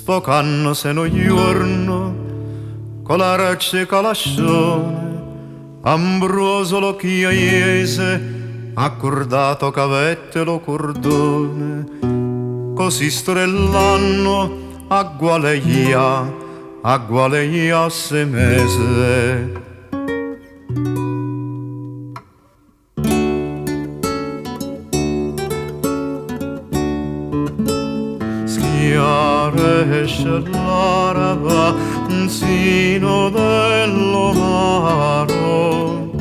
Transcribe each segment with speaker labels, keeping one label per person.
Speaker 1: Sfocannose 'nu juorno co la calascione, Ambruoso lo chiaiese, accordato c'avette lo cordone, così strellanno a gualeia, a gualeia se mese. Schiaresce l'araba 'nsino dello maro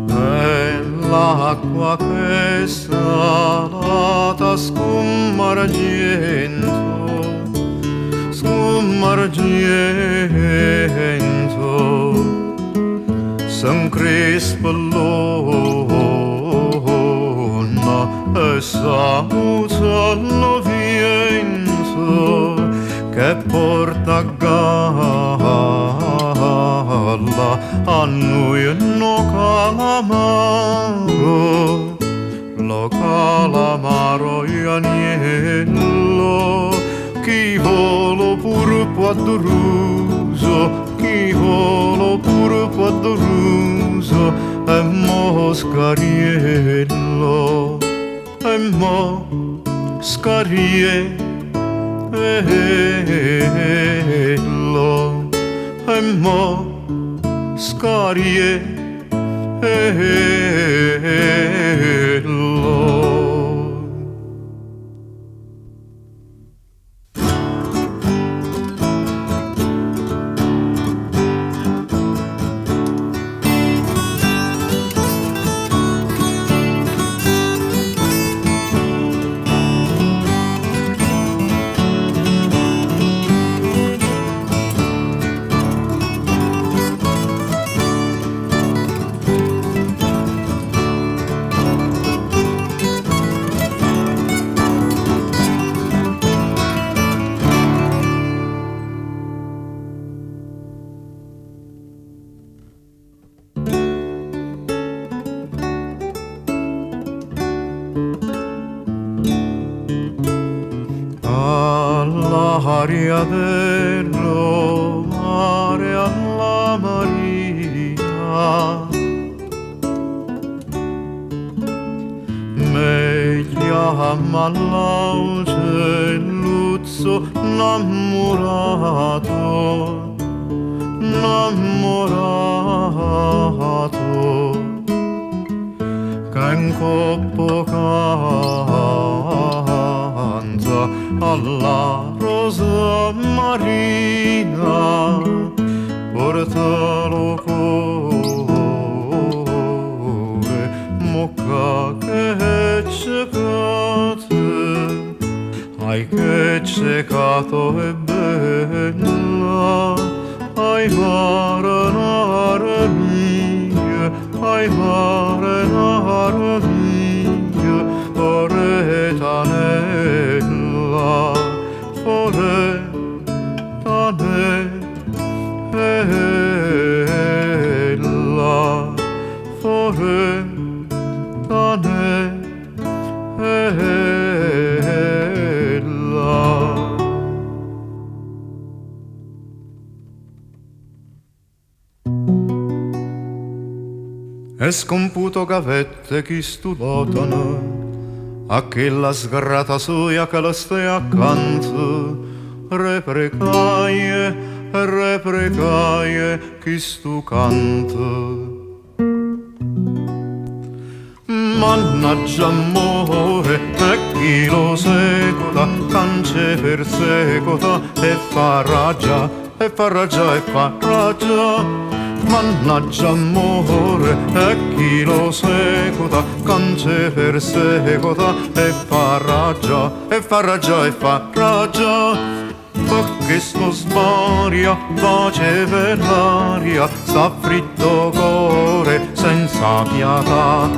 Speaker 1: e l'acqua che salata scumma argento, scumma argento, s'encrespa l'onna e s'auza lo viento che porta a galla a noi no calamaro, lo calamaro ianiello, chi volo purpo addoruso, chi volo purpo addoruso, e moscariello, e moscariello, e moscariello. All'aria dello mare, alla marina, me chiama l'aucelluzzo innamorato, innamorato, che in coppo canta alla rosa marina, porta lo core, mocca che cecate, ai che cecato è bella, ai marinara mia, ai marinara mia, foretanella, foretanella, foretanella. E scomputo gavette chi stulotano a chella sgrata soia che la stai accanto, reprecaie, reprecaie chi stu canto. Mannaggia amore, e chi lo secuta, cance persecuta, e fa raggia, e fa raggia, e fa raggia. Mannaggia amore, e chi lo secuta, cance persecuta, e fa raggia, e fa raggia, e fa raggia. Perché sto sbaria, pace per l'aria, sta fritto core senza pietà.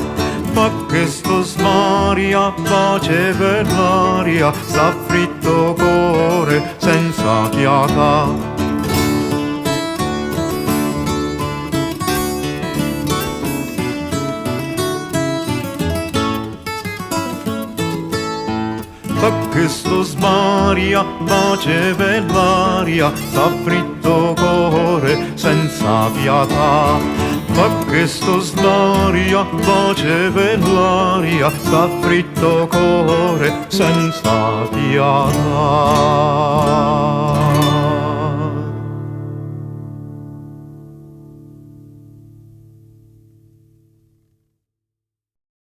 Speaker 1: Perché sto sbaria, pace per l'aria, sta fritto core senza pietà. Perché sto sbaria, pace per l'aria, sta fritto cuore senza pietà. Perché sto sbaria, pace per l'aria, sta fritto cuore senza pietà.